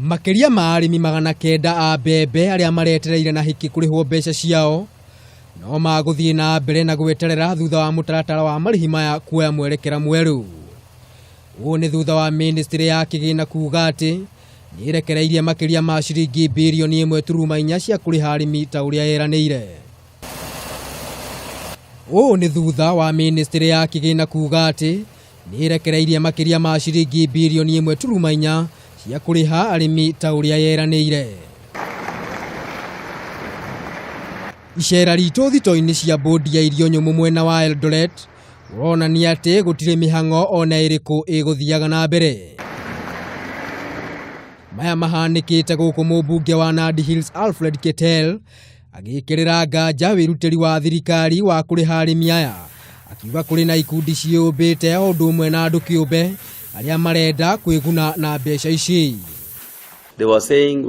Makĩria ma arĩmi 900 a mbembe arĩa maretereire na hĩkĩ kũrĩhwo mbeca ciao no magũthiĩ na mbere na gweterera thutha wa mũtaratara wa marĩhi maya kuoya mwerekera mwerũ. Ũũ nĩ thutha wa ministry ya kĩgĩna kuga atĩ nĩ ĩrekereirie makĩria ma ciringi birioni 1.4 cia kũrĩha arĩmi ta ũrĩa yeranĩire. Ũũ nĩ thutha wa ministry ya kĩgĩna kuga atĩ nĩ ĩrekereirie makĩria ma ciringi birioni 1.4 cia kũrĩha arĩmi ta ũrĩa yeranĩire. Icera ritũ thito-inĩ cia bodi ya irio nyũmũ mwena wa Eldoret ũronania atĩ gũtirĩ mĩhang'o ona ĩrĩkũ ĩgũthiaga na mbere. Maya mahanĩkĩte gũkũ mũmbunge wa Nandi Hills Alfred Keter agĩkĩrĩra nganja wĩrutĩri wa thirikari wa kũrĩha arĩmi aya, akiuga kũrĩ na ikundi ciĩyũmbĩte o ũndũ ũmwe na andũ kĩũmbe arĩa marenda kwĩguna na mbeca ici. They were saying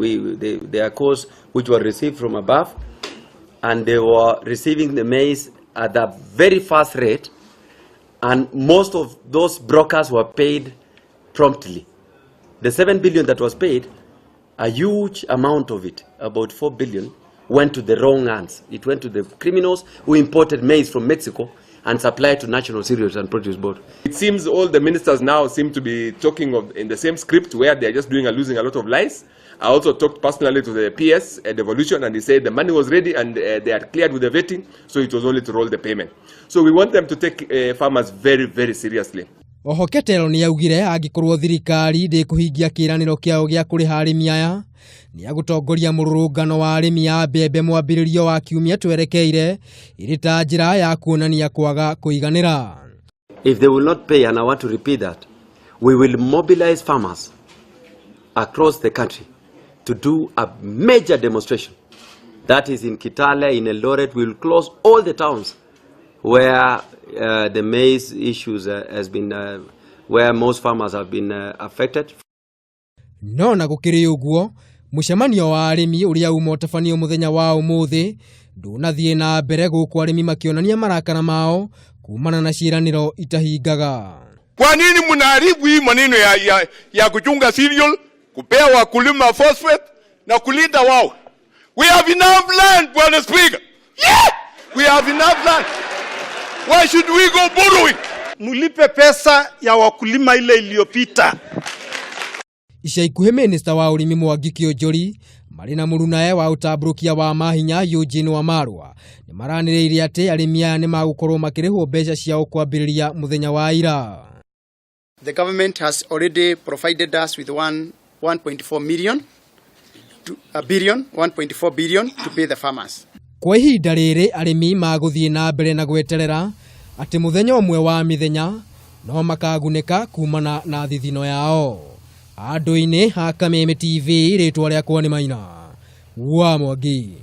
their calls which were received from above, and they were receiving the maize at a very fast rate, and most of those brokers were paid promptly. The 7 billion that was paid, a huge amount of it, about 4 billion, went to the wrong hands. It went to the criminals who imported maize from Mexico and supplied to National Cereals and Produce Board. It seems all the ministers now seem to be talking in the same script where they are just losing a lot of lies. I also talked personally to the PS at Devolution, and he said the money was ready and they had cleared with the vetting, so it was only to roll the payment. So we want them to take farmers very, very seriously. Oho Keter nĩ augire angĩkorwo thirikari ndĩkũhingia kĩĩranĩro kĩao gĩa kũrĩha arĩmi aya, nĩ agũtongoria mũrũrũngano wa arĩmi a mbembe mwambĩrĩrio wa kiumia twerekeire ĩrĩ ta njĩra ya kuonania kwaga kũiganĩra. If they will not pay, and I want to repeat that, we will mobilize farmers across the country to do a major demonstration. That is in Kitale, in Eldoret. We will close all the towns where the maize issues has been, where most farmers have been affected. No na gũkĩrĩ ũguo, mũcemanio wa arĩmi ũrĩa uma ũtabanio mũthenya wa ũmũthĩ ndũnathiĩ na mbere gũkũ arĩmi makĩonania marakara mao kumana na ciĩranĩro itahingaga. Kwa nini mnaharibu hii maneno ya kuchunga cereal, kupea wakulima phosphate na kulinda wao? We have enough land, Bwana Speaker. Yeah! We have enough land. Why should we go borrowing? Mlipe pesa ya wakulima ile iliyopita. Ica ikuhĩ minista wa ũrĩmi Mwangi Kĩonjori marĩ na mũrunae wa ũtambũrũkia wa mahinya Eugene Wamalwa nĩ maranĩrĩire atĩ arĩmi aya nĩ magũkorwo makĩrĩhwo mbeca ciao kwambĩrĩria mũthenya wa ira. The government has already provided us with 1.4 million to, a billion, 1.4 billion to pay the farmers. Kwa ihinda rĩrĩ arĩmi magũthiĩ na mbere na gweterera atĩ mũthenya ũmwe wa mĩthenya no makagunĩka kumana na thithino yao. Handũ-inĩ ha Kameme TV, rĩtwa rĩakwa nĩ Maina wa Mwangi.